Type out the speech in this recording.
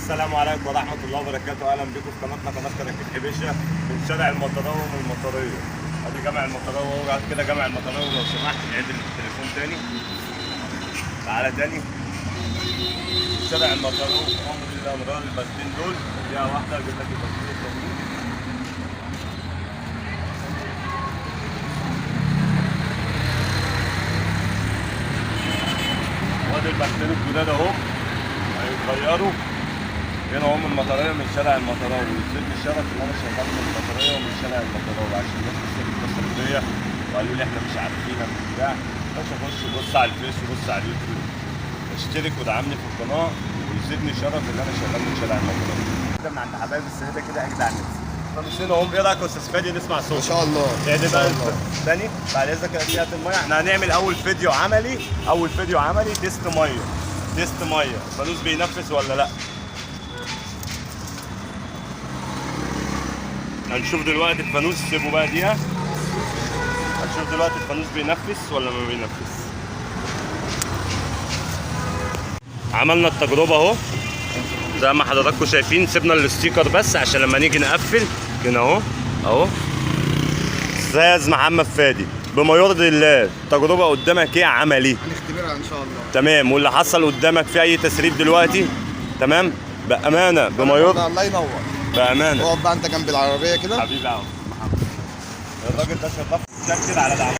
السلام عليكم ورحمة الله وبركاته. أهلا بكم في قناتنا، قناة كراكيب حبيشة، من شارع المطراوي ومن المطرية. أدي جامع المطراوي أهو، بعد كده جامع المطراوي. لو سمحت عيد التليفون تاني، تعالى تاني. شارع المطراوي بأمر الله نغير الباستين دول. دقيقة واحدة أجيب لك الباستين التانيين. وادي الباستين الجداد أهو هيتغيروا هنا هم المطريه من شارع المطراوي. وزيت الشرف ان انا شغال من المطريه ومن شارع المطراوي، عشان الناس لسه بتتصل بيا وقالوا لي احنا مش عارفينك وبتاع. باشا خش بص على الفيس وبص على اليوتيوب، اشترك ودعمني في القناة، ويزيدني شرف ان انا شغال من شارع المطراوي. كده من عند حبايب السيدة كده اجدع ناس. فانوسين اهم. ايه رايك يا استاذ فادي نسمع صوت؟ ما شاء الله. يعني ما شاء بقى الله. تاني بعد اذنك يا سيادة المية، احنا هنعمل اول فيديو عملي، اول فيديو عملي test مية، test مية، فانوس بينفس ولا لا. هنشوف دلوقتي الفانوس، سيبه بقى دقيقة. هنشوف دلوقتي الفانوس بينفس ولا ما بينفس. عملنا التجربة اهو زي ما حضراتكم شايفين، سيبنا ال sticker بس عشان لما نيجي نقفل كده اهو اهو. استاذ محمد فادي، بما يرضي الله التجربة قدامك ايه عملي؟ هنختبرها ان شاء الله. تمام. واللي حصل قدامك في اي تسريب دلوقتي؟ تمام. بامانه بما يرضي الله ينور. بامانه. اقف بقى انت جنب العربية كده. حبيبي يا عم محمد، الراجل ده شرف، شكل على دعم.